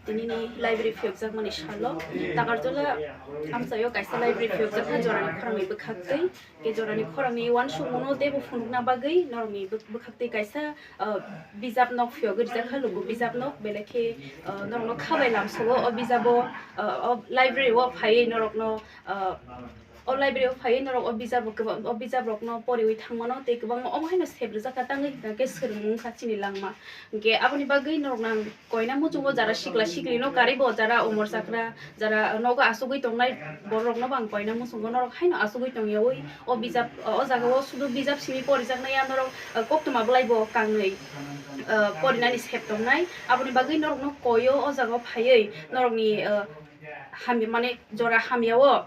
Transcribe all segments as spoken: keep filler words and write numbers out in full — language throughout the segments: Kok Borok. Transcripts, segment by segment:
Tinini library phiyokjakmani salo Takarjala amchaio kaisa library phiyokjakha jorani khorangni bwkhaktwi. Ke jorani khorangni uansukmungno teibo phunukna bagwi norokni bwk-, bwkhaktwi kaisa, ah, bijap nok phiyogwi rijakha, lugu bijap nok, belai khe, ah, norokno khabai lamsogo o bijabo, ah, o library o phaiwi norokno, ah, o library o phaiwi norok o bijabo kwbang, o bijabrokno poriwi thangmano tei kwbangma omo haino sep rwjakha, tangwi hwnkha khe swrwngmung wngkha chini langma. Hwnkhe aboni bagwi norokno ang koina muchungo jara sikla siklino karwi bo, jara umor chakra, jara nogo achugwi tongnai bororokno bo ang koina muchungo norok haino achugwi tongyawi o bijap, o jagao sudu bijap simi porijaknai ya norok, uh, koktwma bwlai bo kangnwi, uh, porinani sep tongnai. Aboni bagwi norokno koio o jagao phaiwi norokni, uh, hamya, mane jora hamyao,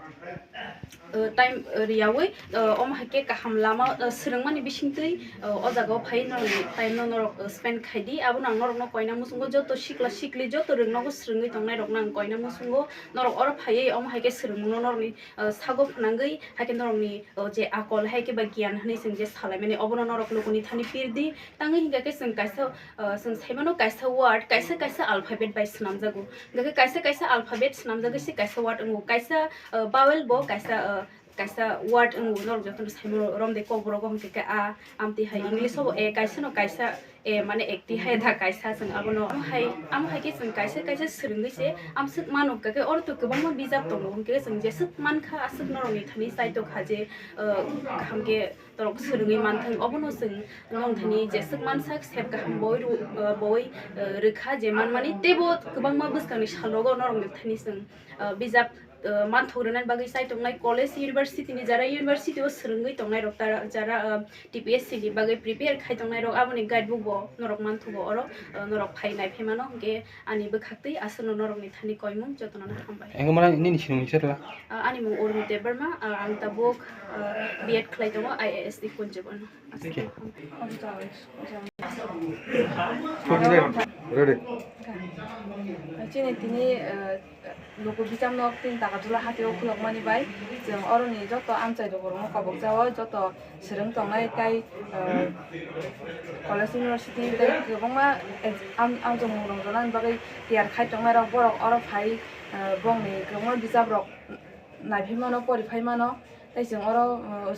uh, time, uh, riyawi, uh, omo hai khe kaham lama, uh, swrwngmani bisingtwi, uh, o jagao phai norokni time no norok, uh, spend khai di. Abono ang norokno koina muchungo joto sikla sikli joto rwngnogo swrwngwi tongnai rokno ang koina muchungo norok oro phaiwi omo hai khe swrwngmungno norokni, uh, sago phnangwi hai khe norokni, uh, je akol hai khe ba giyan hwnwi chwng je salaimani obono norok lukuni thani pir di. Tangwi hwnkha khe chwng kaisa, uh, chwng saimano kaisa word kaisa kaisa alphabet bai swnamjago. Hwnkha khe kaisa kaisa alphabet swnamjagwi se kaisa word wngo, kaisa, uh, vowel bo kaisa, uh, kaisa word wngo. Norok jotono saimano romde kokborok o hwnkha khe a, amtwi hai English o bo a, kaisa no kaisa a, mane ekti hai da kaisa chwng abono. Amo hai, amo hai khe chwng kaisa kaisa swrwngwi se amswk mano, hwnkha khe oro to kwbangma bijap tongo, hwnkhe chwng jeswk mankha aswk norokni thani chaitokha je, uh, kaham khe norok swrwngwi manthwng, obono chwng norok thani jeswk mansak sep kaham boi rw-, uh, boi, uh, rwkha je manmani teibo kwbangma bwskangni salogo norokni thani chwng, uh, bijap, uh, manthok rwnani bagwi chai tongnai college, university ni jara university o swrwngwi tongnai rok, tara jara, uh, T P S C ni bagwi prepare khai tongnai rok, aboni guide book bo norok manthogo oro, uh, norok phai nai phai mano, hwnkhe ani bwkhaktwi aswkno norokni thani koimung jotono no hambai. Engkhe mara nini sinimung se tla? Ah, ani mung Urmi Debbarma, ah, ang tabuk, ah, B Ed khlai tongo I A S ni Kunjibon. Thank you. Ready. Chini tini, ah, luku bijap nok tin taka jula hati o khulok mani bai, chwng oro ni joto amchai rok rok no kobok jao, joto swrwng tongnai tei, ah, college, university tei kwbangma ex-, am-, amchomung rok rwna bagwi tiyar khai tongnai rok borok oro phai, ah, bongni kwbangma bijap rok naiphai mano, poriphai mano tei chwng oro, ah,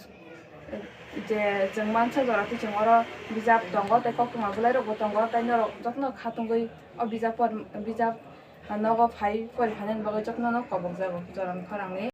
je chwng mansa jora tei chwng oro bijap tongo tei koktwma bwlai rok bo tongo tei norok jotono khatungwi o bijap por-, bijap nogo phai poriphainani bagwi jotono no kobok jago jorani khorangni.